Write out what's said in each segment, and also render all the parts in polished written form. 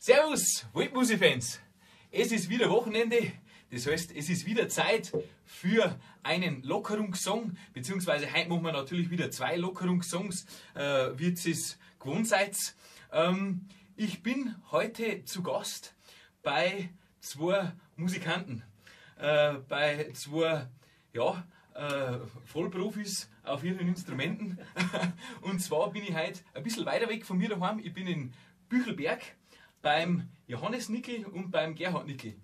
Servus, Waldmusik-Fans! Es ist wieder Wochenende, das heißt, es ist wieder Zeit für einen Lockerungssong, beziehungsweise heute machen wir natürlich wieder zwei Lockerungssongs, wie es gewohnt seid. Ich bin heute zu Gast bei zwei Musikanten, bei zwei, ja, Vollprofis auf ihren Instrumenten. Und zwar bin ich heute ein bisschen weiter weg von mir daheim. Ich bin in Büchelberg beim Johannes Nickel und beim Gerhard Nickel.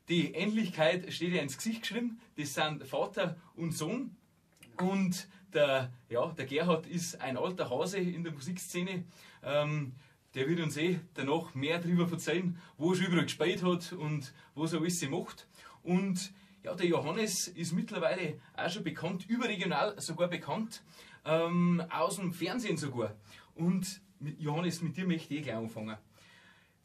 Die Ähnlichkeit steht ja ins Gesicht geschrieben. Das sind Vater und Sohn. Und der Gerhard ist ein alter Hase in der Musikszene. Der wird uns eh danach mehr darüber erzählen, wo er schon überall gespielt hat und was er alles macht. Und ja, der Johannes ist mittlerweile auch schon bekannt, überregional sogar bekannt, aus dem Fernsehen sogar. Und mit Johannes, mit dir möchte ich gleich anfangen.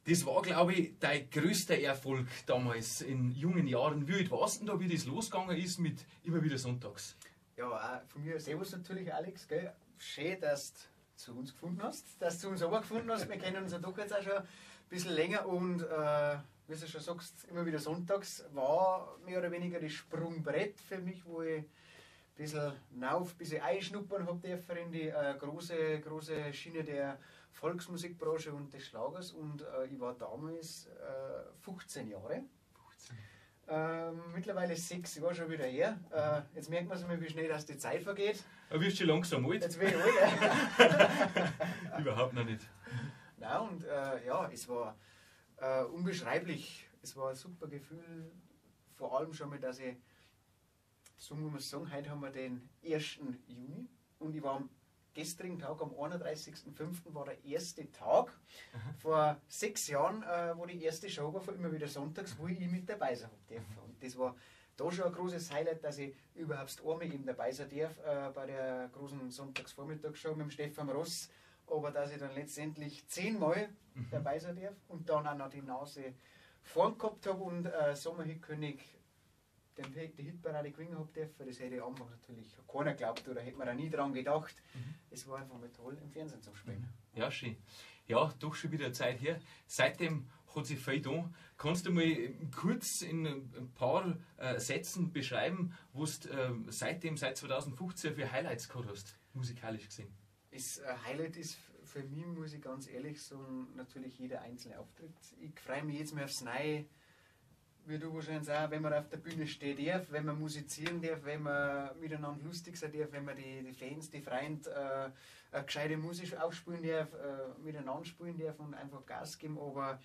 Das war, glaube ich, dein größter Erfolg damals in jungen Jahren. Wie alt warst du denn da, wie das losgegangen ist mit immer wieder sonntags? Ja, auch von mir servus natürlich, Alex. Gell? Schön, dass du zu uns gefunden hast, dass du zu uns gefunden hast. Wir kennen uns ja doch jetzt auch schon ein bisschen länger und wie du schon sagst, immer wieder sonntags war mehr oder weniger das Sprungbrett für mich, wo ich ein bisschen rauf, ein bisschen einschnuppern habe dürfen in die große, große Schiene der Volksmusikbranche und des Schlagers. Und ich war damals 15 Jahre. 15. Mittlerweile 6 Jahre schon wieder her. Jetzt merkt man es mal, wie schnell dass die Zeit vergeht. Aber wirst du schon langsam alt? Jetzt bin ich alt. Ja. Überhaupt noch nicht. Nein, und ja, es war unbeschreiblich. Es war ein super Gefühl, vor allem schon mal, dass ich, so muss man sagen, heute haben wir den 1. Juni und ich war am gestrigen Tag, am 31.05. war der erste Tag. Aha. Vor 6 Jahren, wo die erste Show war, von immer wieder sonntags, wo ich mit dabei sein hab dürfen. Und das war da schon ein großes Highlight, dass ich überhaupt einmal eben dabei sein darf, bei der großen Sonntagsvormittagsshow mit dem Stefan Ross. Aber dass ich dann letztendlich 10-mal dabei sein darf und dann auch noch die Nase vorn gehabt habe und Sommerhitkönig die Hitparade gewinnen habe dürfen, das hätte ich am Anfang natürlich keiner geglaubt oder hätte man da nie dran gedacht. Es war einfach mal toll, im Fernsehen zu spielen. Ja, schön. Ja, doch schon wieder Zeit her. Seitdem hat sich viel getan. Kannst du mal kurz in ein paar Sätzen beschreiben, was du seitdem, seit 2015 für Highlights gehabt hast, musikalisch gesehen? Das Highlight ist für mich, muss ich ganz ehrlich sagen, natürlich jeder einzelne Auftritt. Ich freue mich jetzt mal aufs Neue, wie du wahrscheinlich auch, wenn man auf der Bühne stehen darf, wenn man musizieren darf, wenn man miteinander lustig sein darf, wenn man die Fans, die Freunde eine gescheite Musik aufspielen darf, miteinander spielen darf und einfach Gas geben. Aber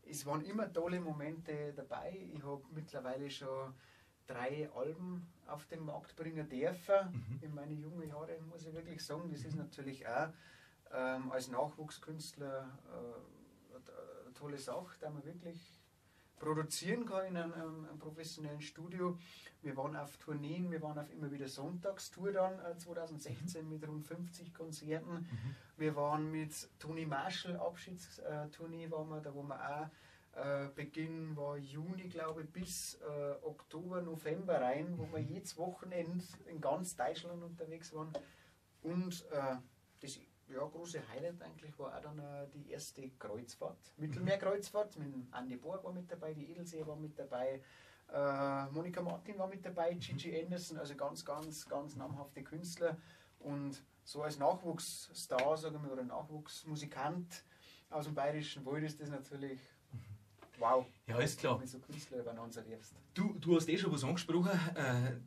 es waren immer tolle Momente dabei. Ich habe mittlerweile schon 3 Alben auf den Markt bringen dürfen. In meinen jungen Jahren, muss ich wirklich sagen. Das ist natürlich auch als Nachwuchskünstler eine tolle Sache, da man wirklich produzieren kann in einem professionellen Studio. Wir waren auf Tourneen, wir waren auf immer wieder Sonntagstour dann 2016 mit rund 50 Konzerten. Wir waren mit Toni Marshall, Abschiedstournee waren wir, da wo wir auch Beginn war Juni, glaube ich, bis Oktober, November rein, wo wir jedes Wochenende in ganz Deutschland unterwegs waren. Und das große Highlight eigentlich war auch dann die erste Kreuzfahrt, Mittelmeerkreuzfahrt. Mit Andy Borg war mit dabei, die Edelsee war mit dabei, Monika Martin war mit dabei, Gigi Anderson, also ganz, ganz, ganz namhafte Künstler. Und so als Nachwuchsstar, sagen wir, oder Nachwuchsmusikant aus dem Bayerischen Wald ist das natürlich wow. Ja, ist klar. Wenn du so Künstler übereinander darfst. Du hast eh schon was angesprochen,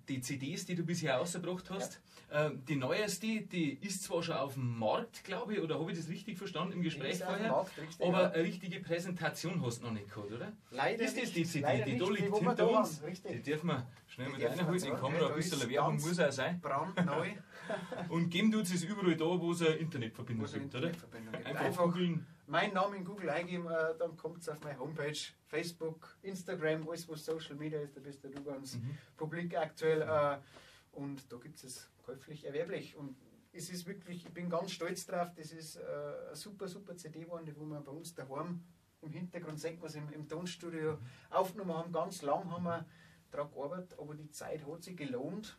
die CDs, die du bisher rausgebracht hast. Ja. Die neueste, die ist zwar schon auf dem Markt, glaube ich, oder habe ich das richtig verstanden im Gespräch Die ist auf dem vorher? Markt, richtig, aber ja. Eine richtige Präsentation hast du noch nicht gehabt, oder? Leider Ist das die nicht. CD, Leider die nicht, da die, liegt wo wir hinter da uns? haben, richtig. Die dürfen wir schnell Die mit dürfen wir reinholen. Die zeigen, Kamera, ja, ein da bisschen ist Werbung ganz muss auch sein. Brandneu. Und geben tut es überall da, wo es eine Internetverbindung Wo es eine gibt, oder? Internetverbindung gibt. Einfach Einfach googeln. Meinen Namen in Google eingeben, dann kommt es auf meine Homepage, Facebook, Instagram, alles was Social Media ist, da bist du ganz publik aktuell. Und da gibt es käuflich erwerblich. Und es ist wirklich, ich bin ganz stolz drauf, das ist eine super, super CD geworden, die wo wir bei uns daheim im Hintergrund sehen, was im Tonstudio aufgenommen haben. Ganz lang haben wir daran gearbeitet, aber die Zeit hat sich gelohnt.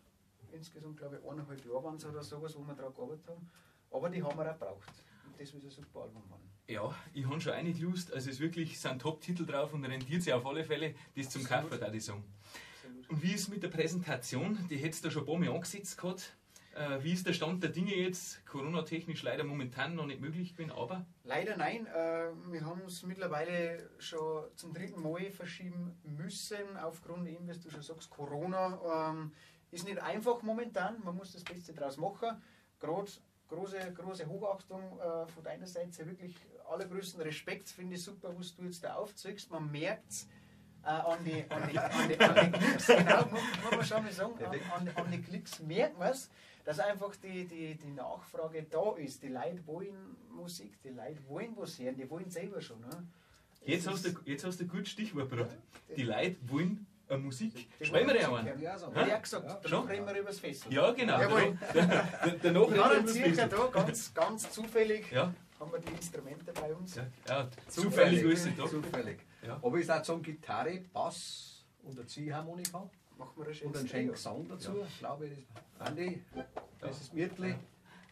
Insgesamt, glaube ich, 1,5 Jahre waren es oder sowas, wo wir daran gearbeitet haben. Aber die haben wir auch gebraucht. das wird ein super Album werden. Ja, ich habe schon reingelust, also es ist wirklich, sind Top-Titel drauf und rentiert sich auf alle Fälle, das zum Kaufen, da ich sagen. Absolut. Und wie ist es mit der Präsentation? Die hättest du schon ein paar Mal angesetzt gehabt. Wie ist der Stand der Dinge jetzt? Corona-technisch leider momentan noch nicht möglich gewesen, aber? Leider nein. Wir haben es mittlerweile schon zum 3. Mal verschieben müssen, aufgrund eben, wie du schon sagst, Corona. Ist nicht einfach momentan, man muss das Beste draus machen. Gerade große, große Hochachtung von deiner Seite, wirklich allergrößten Respekt, finde ich super, was du jetzt da aufzeigst. Man merkt's an die Klicks, genau, muss man schon mal sagen, an die Klicks merkt man's, dass einfach die Nachfrage da ist. Die Leute wollen Musik, die Leute wollen was hören, die wollen selber schon. Ne? Jetzt hast du ein gutes Stichwort gebracht. Die Leute wollen Musik. Spielen wir ja einen. Ja, ja, gesagt, danach reden wir über das Festival. Ja, genau. Jawohl. Danach reden wir über das Festival. Da, ganz, ganz zufällig ja. Haben wir die Instrumente bei uns. Ja, ja, zufällig ist es da. Zufällig. Ja. Aber ich würde sagen, Gitarre, Bass und eine Ziehharmonika. Machen wir einen und einen schönen Gesang dazu. Ja. Glaube ich, das Andi, das ist Mirtli.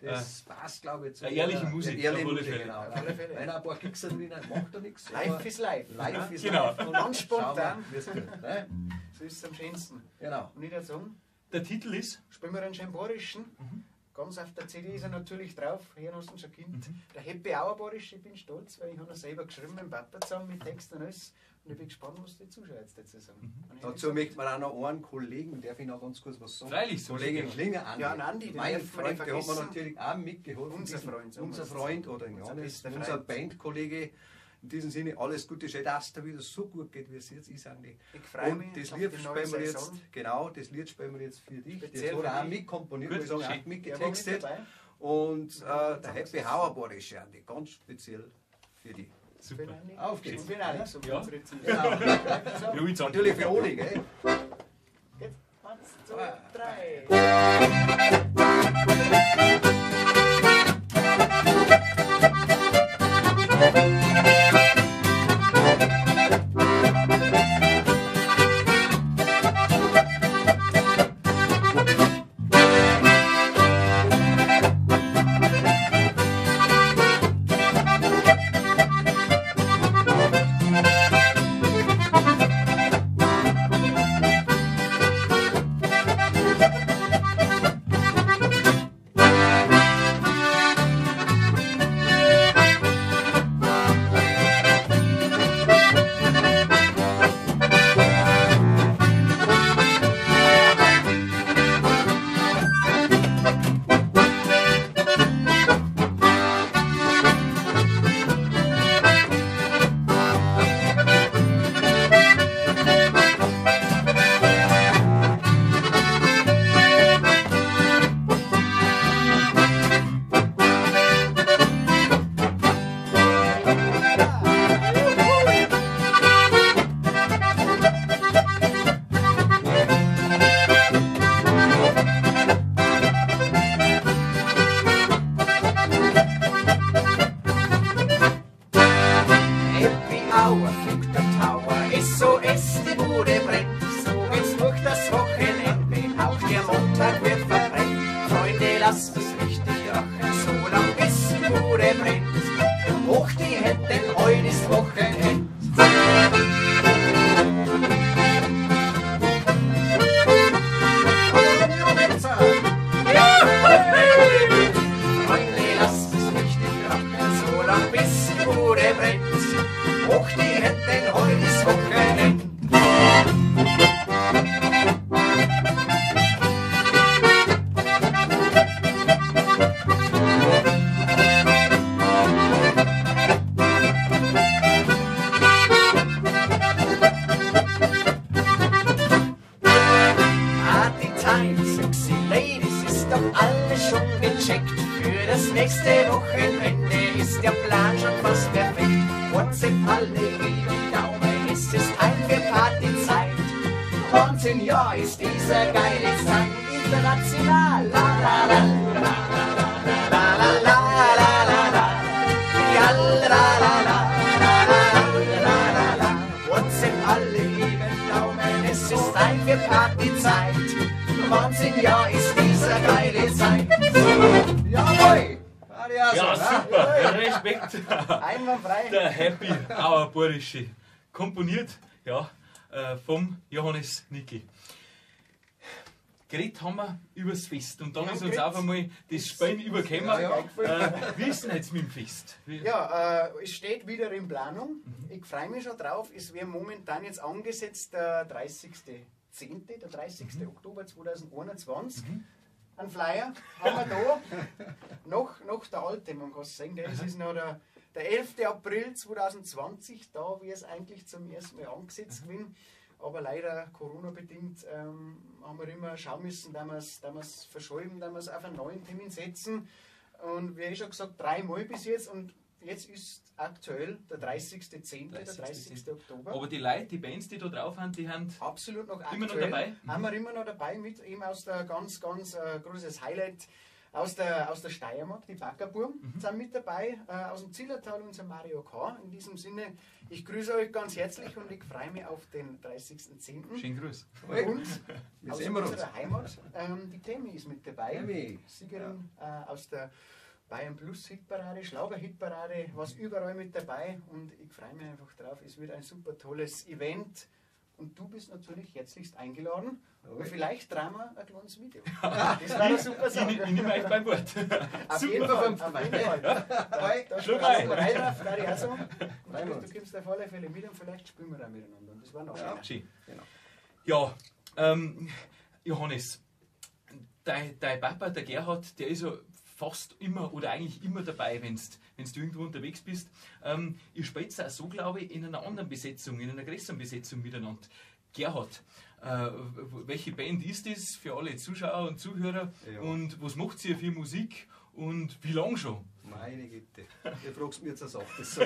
Das passt, glaube ich, zu ehrliche Musik. Ehrliche Musik, genau. Auf alle Fälle. Wenn ein paar Kicks drin, macht er nichts. Life is life. Life is genau. life. Und ganz spontan. Schauen wir, ne? So ist es am schönsten. Genau. Und ich würde sagen, der Titel ist? Spielen wir einen schönen bayerischen. Mhm. Ganz auf der CD ist er natürlich drauf. Hören hast du ihn schon Kind. Mhm. Der Happy Hour bayerisch, ich bin stolz, weil ich habe ihn selber geschrieben mit dem Papa zusammen, mit Text und alles. Und ich bin gespannt, was die Zuschauer jetzt dazu sagen. Mhm. Dazu möchte man auch noch einen Kollegen, darf ich noch ganz kurz was sagen? Freilich, so Kollege Klinger, Andi. Ja, Andi, den mein Freund, der hat mir natürlich auch mitgeholfen. Unser Freund, unser Freund oder unser Bandkollege. In diesem Sinne, alles Gute, schön, dass es dir wieder so gut geht, wie es jetzt ist, Andi. Ich freue mich. Und das Lied spielen wir jetzt, genau, das Lied spielen wir jetzt für dich. Speziell das hat er auch mitkomponiert, muss ich sagen, auch mitgetextet. Mit Und der Happy Hour Bayerische, Andi, ganz speziell für dich. Super. Auf geht's. Und Alex, ja. Genau. Natürlich für Oli, gell? Jetzt, 1, 2, 3. Ja, super! Einwandfrei. Der Happy Hour Borische. Komponiert, ja, vom Johannes Nickel. Geredet haben wir übers Fest und dann Ja, ist uns geredet. auf einmal das Spielen übergekommen. Ja, ja. Wie ist denn jetzt mit dem Fest? Wie, Ja, es steht wieder in Planung. Ich freue mich schon drauf. Es wäre momentan jetzt angesetzt der 30.10., der 30. Oktober 2021. Ein Flyer haben wir da. Noch der alte, man kann es sagen. Das ist noch der 11. April 2020. Da wäre es eigentlich zum ersten Mal angesetzt gewesen. Aber leider Corona-bedingt haben wir immer schauen müssen, dass wir es verschieben, dass wir es auf einen neuen Termin setzen. Und wie ich schon gesagt, dreimal bis jetzt. Und jetzt ist aktuell der 30.10., der 30. Oktober. Aber die Leute, die Bands, die da drauf sind, die haben Absolut noch aktuell. Immer noch dabei? Haben wir immer noch dabei, mit eben aus der ganz, ganz großes Highlight aus der Steiermark, die Backerburm sind mit dabei, aus dem Zillertal unser Mario K. In diesem Sinne, ich grüße euch ganz herzlich und ich freue mich auf den 30.10. Schönen Gruß. Und Wir aus sehen wir uns. unserer Heimat, die Temi ist mit dabei. Temi. Siegerin aus der Bayern Plus Hitparade, Schlager Hitparade, was überall mit dabei und ich freue mich einfach drauf. Es wird ein super tolles Event und du bist natürlich herzlichst eingeladen. Und vielleicht drehen wir ein kleines Video. Das wäre eine super Sache. Ich nehme euch beim Wort. Auf jeden Super. Fall, auf jeden Fall. Da Schluck da ein. rein drauf, da ich auch sagen. Freuen wir Und uns. du kommst auf alle Fälle mit und vielleicht spielen wir auch miteinander. Und das war noch schöner. Schön. Genau. Ja, Johannes, dein Papa, der Gerhard, der ist ja fast immer oder eigentlich immer dabei, wenn du irgendwo unterwegs bist. Ihr spielt auch so, glaube ich, in einer anderen Besetzung, in einer größeren Besetzung miteinander. Gerhard, welche Band ist das für alle Zuschauer und Zuhörer? Ja. Und was macht ihr für Musik und wie lange schon? Meine Güte, du fragst mich jetzt eine Sache. Das so.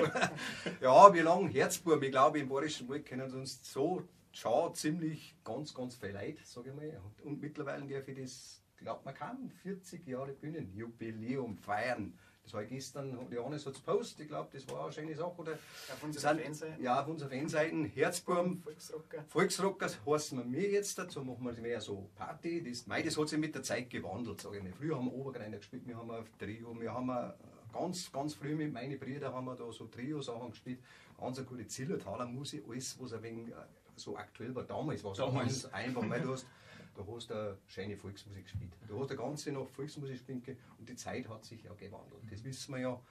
Ja, wie lange? Herzburm, ich glaube, im Bayerischen Wald kennen sie uns so schon ziemlich ganz, ganz viel Leute, sage ich mal. Und mittlerweile darf ich das, glaubt man kaum, 40 Jahre Bühnenjubiläum feiern. Das war gestern, Johannes hat es gepostet, ich glaube, das war eine schöne Sache. Oder? Auf unserer Fanseite. Ja, auf unserer Fanseite, Herzburm. Volksrocker. Volksrockers heißen wir mir jetzt dazu, machen wir mehr so Party. Das, mei, das hat sich mit der Zeit gewandelt, sage ich mal. Früher haben wir Obergreiner gespielt, wir haben ein Trio, wir haben ein, ganz, ganz früh mit meinen Brüdern haben wir da so Trio-Sachen gespielt. Ganz eine gute Zillertaler Musik, alles, was ein wenig so aktuell war. Damals war es Damals. ganz einfach, weil du hast eine schöne Volksmusik gespielt. Du hast eine ganze Nacht Volksmusik spielen können und die Zeit hat sich ja gewandelt. Das wissen wir ja.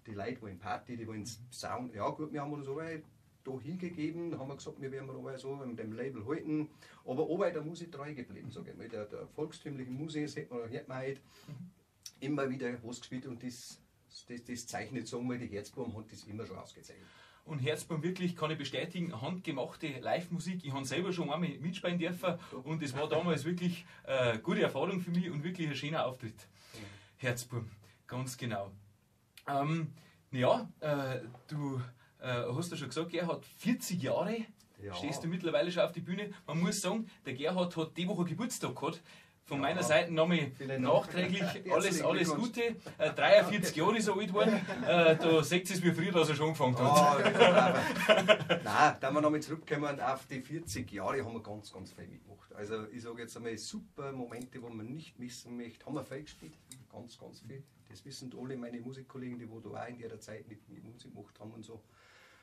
Die Leute wollen Party, die wollen Sound. Ja gut, wir haben uns aber da hingegeben, haben wir gesagt, wir werden aber so in dem Label halten. Aber oberhalb der Musik treu geblieben, sage ich mal. Der volkstümlichen Musik hört man halt immer wieder was gespielt und das zeichnet, sagen wir, die Herzburm hat das immer schon ausgezeichnet. Und Herzburm wirklich, kann ich bestätigen, handgemachte Live-Musik. Ich habe selber schon einmal mitspielen dürfen und es war damals wirklich eine gute Erfahrung für mich und wirklich ein schöner Auftritt. Herzburm, ganz genau. Du hast ja schon gesagt, Gerhard, 40 Jahre Ja. stehst du mittlerweile schon auf die Bühne. Man muss sagen, der Gerhard hat die Woche Geburtstag gehabt. Von Ja. meiner Seite nochmal Vielen Dank. nachträglich Herzlichen alles Glückwunsch. Gute. 43 Jahre ist er alt geworden. Da seht ihr es, wie früh dass er schon angefangen hat. Ah, das ist brav. Nein, da wir nochmal zurückkommen auf die 40 Jahre, haben wir ganz, ganz viel mitgemacht. Also ich sage jetzt einmal, super Momente, wo man nicht missen möchte, haben wir viel gespielt. Ganz, ganz viel. Das wissen alle meine Musikkollegen, die wo da auch in der Zeit mit Musik gemacht haben und so.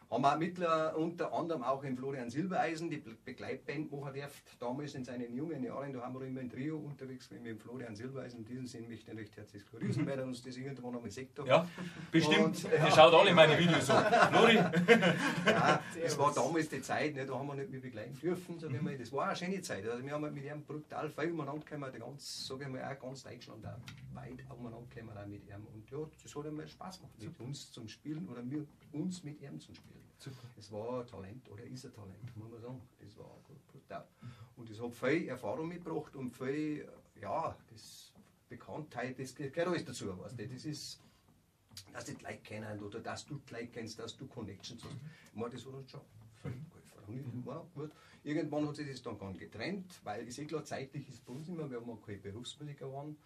Haben wir auch mittler, unter anderem auch im Florian Silbereisen, die Begleitband machen dürft, damals in seinen jungen Jahren, da haben wir immer im Trio unterwegs gewesen mit dem Florian Silbereisen. In diesem Sinn möchte ich recht herzlich grüßen, weil er uns das irgendwann einmal sieht. Ja, bestimmt. Und, Ihr ja. schaut alle meine Videos an. Flori, Ja, das war damals die Zeit, ne, da haben wir nicht mehr begleiten dürfen. Sag ich mal. Das war eine schöne Zeit. Also wir haben mit ihm brutal viel umeinander gekommen, die ganz, sag ich mal, auch ganz Deutschland auch weit umeinander gekommen auch mit ihm. Und ja, das hat einmal Spaß gemacht, mit uns zum Spielen oder wir, uns mit ihm zum Spielen. Super. Es war ein Talent oder ist ein Talent, muss man sagen. Das war brutal. Und das hat viel Erfahrung mitgebracht und viel, ja, das Bekanntheit, das gehört alles dazu, weißt du. Das ist, dass die Leute kennen oder dass du die Leute kennst, dass du Connections hast. Ich meine, das hat uns schon viel geholfen. Und ja, gut. Irgendwann hat sich das dann ganz getrennt, weil ist eh klar, zeitlich ist bei uns immer, wir haben auch keine Berufsmusiker waren,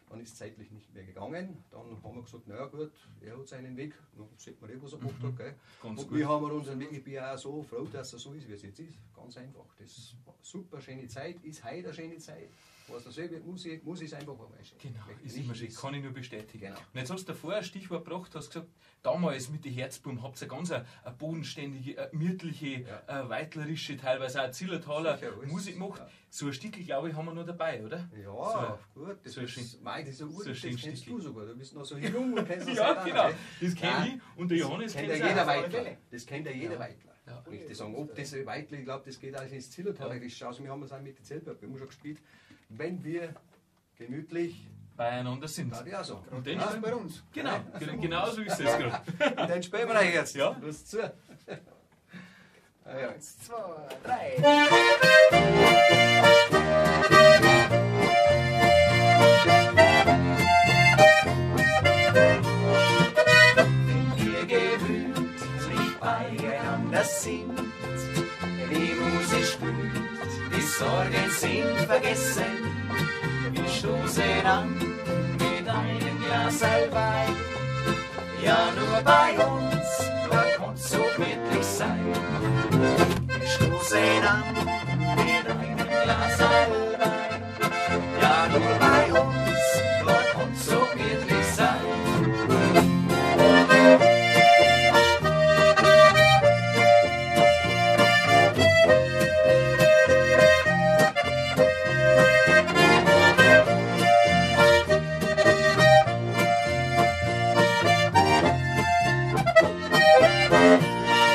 dann ist es zeitlich nicht mehr gegangen. Dann haben wir gesagt, naja gut, er hat seinen Weg, dann sieht man eh, was er gemacht hat. Gell? Ganz und gut. wir haben unseren Weg, ich bin ja auch so froh, dass er so ist, wie es jetzt ist. Ganz einfach. Das war super schöne Zeit, ist heute eine schöne Zeit. Weißt du, selber, Musik ist einfach einmal schön. Genau, Möchte ist nicht immer schön, missen. kann ich nur bestätigen. Genau. Und jetzt hast du davor ein Stichwort gebracht, hast gesagt, damals mit den Herzbuben habt ihr ganz eine bodenständige, eine gemütliche, Ja. weitlerische, teilweise auch Zillertaler Sicher, alles. Musik gemacht. Ja. So ein Stickel, glaube ich, haben wir noch dabei, oder? Ja, gut, das so ein ist, schön- mei, das ist ein so Ur, ein das schön kennst Stickel. du sogar. Du bist noch so jung und kennst das Ja, auch, genau. ne? Das kenne Nein, ich und der Johannes kennt kennt ja es jeder auch. Weitler. Das kennt ja jeder Weitler. Ja. Möchte ich sagen, ob das Weitler, ich glaube, das geht auch ins Zillertalerische. Also wir haben es auch mit den Zeltberg, wir haben schon gespielt. Wenn wir gemütlich, Beieinander sind. darf ich auch sagen. Und den Das spielen bei uns. Genau, genau so ist es gerade. Und den spielen wir jetzt. Ja. Los zu. Ah, ja. 1, 2, 3. Wenn wir gemütlich beieinander sind, die Musik spielt, die Sorgen sind vergessen. Wir stoßen an mit einem Glas Wein. Ja, nur bei uns, da kann's so gemütlich sein. Wir stoßen an mit einem Glas Wein. Ja, nur bei uns, da kann's so gemütlich sein.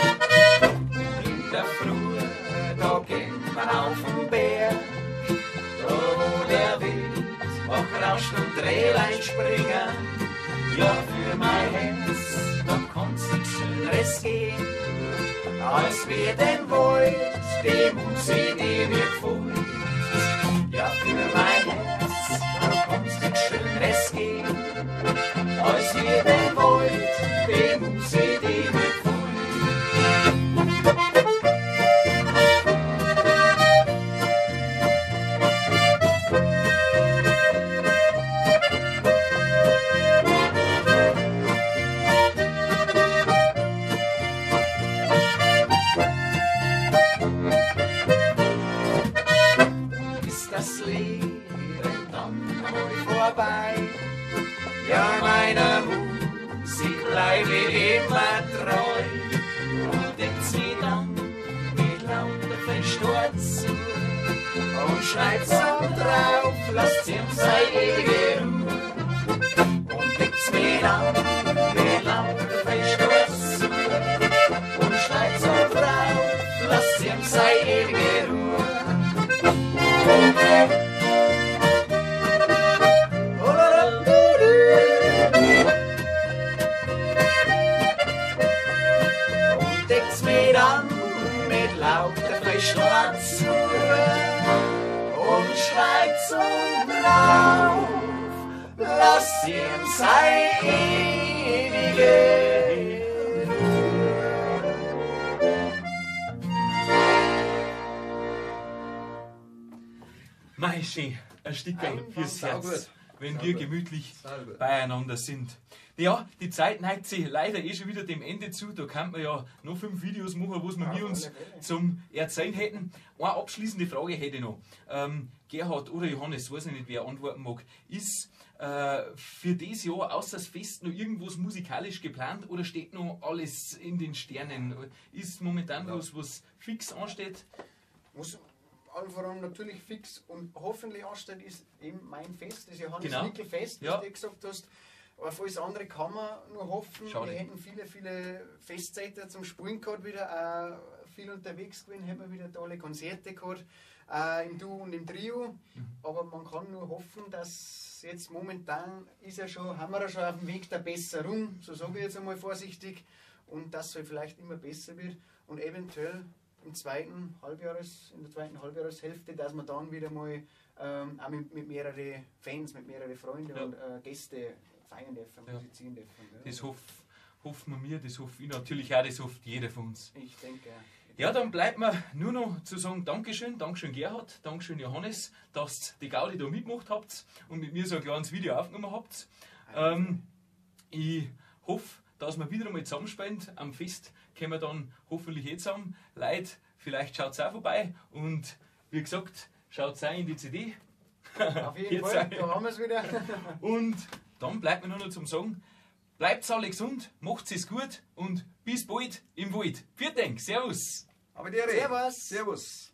In der Früh, da geht man auf den Berg, da wo der Wind auch rauscht und Drehlein springen. Ja, für mein Herz, da kann's nichts Schöneres gehen, als wir den Wald, die Musik, die mir gefällt. Ja, für mein Herz, da kann's nichts Schöneres gehen, als wir den Wald, die Musik, die mir gefällt. Ist das Leben dann einmal vorbei? Ja, meiner Musik bleibe ich immer treu. Und deckt sie dann mit lauter Feststurz zu und schreibt's auch drauf, lasst ihm sei ewige Ruhe. Und deckt's mir dann mit lauter Feststurz zu und schreibt's auch drauf, lasst ihm sei ewige Ruhe. Und deckt's mir an mit lauter Schwarz und schreibt's und drauf, lass ihm sei ewige Mei, schön, ein Stickerl fürs Saugut. Herz, wenn Saugut. wir gemütlich Saugut. beieinander sind. Ja, die Zeit neigt sich leider eh schon wieder dem Ende zu. Da kann man ja noch 5 Videos machen, was wir Auf uns alle Fälle. zum Erzählen hätten. Eine abschließende Frage hätte ich noch. Gerhard oder Johannes, weiß ich nicht, wer antworten mag, ist für dieses Jahr außer das Fest noch irgendwas musikalisch geplant oder steht noch alles in den Sternen? Ist momentan Ja. was fix ansteht? Was allen voran natürlich fix und hoffentlich ansteht, ist eben mein Fest, das Genau. Johannes-Nickel-Fest, Ja. wie du gesagt hast. Auf alles andere kann man nur hoffen. Schade. Wir hätten viele, viele Festzeiten zum Spielen gehabt, wieder auch viel unterwegs gewesen, hätten wir wieder tolle Konzerte gehabt, im Duo und im Trio. Aber man kann nur hoffen, dass jetzt momentan ist ja schon, haben wir ja schon auf dem Weg der Besserung, so sage ich jetzt einmal vorsichtig, und dass es halt vielleicht immer besser wird und eventuell im zweiten Halbjahres, in der zweiten Halbjahreshälfte, dass man dann wieder mal auch mit mehreren Fans, mit mehreren Freunden Ja. und Gäste feiern dürfen, Ja. musizieren dürfen. Ja. Das hoffen wir, das hoffe ich natürlich auch, das hofft jeder von uns. Ich denke. Ja, dann bleibt mir nur noch zu sagen, Dankeschön, Dankeschön Gerhard, Dankeschön Johannes, dass ihr die Gaudi da mitgemacht habt und mit mir so ein kleines Video aufgenommen habt. Ich hoffe, dass wir wieder einmal zusammenspielen. Am Fest kommen wir dann hoffentlich eh zusammen. Leute, vielleicht schaut auch vorbei und wie gesagt, schaut auch in die CD. Auf jeden Jetzt Fall, da haben wir es wieder. Und dann bleibt mir nur noch zum Sagen, bleibt alle gesund, macht's es gut und bis bald im Wald. Vielen Dank, Servus. Aber die Servus. Servus.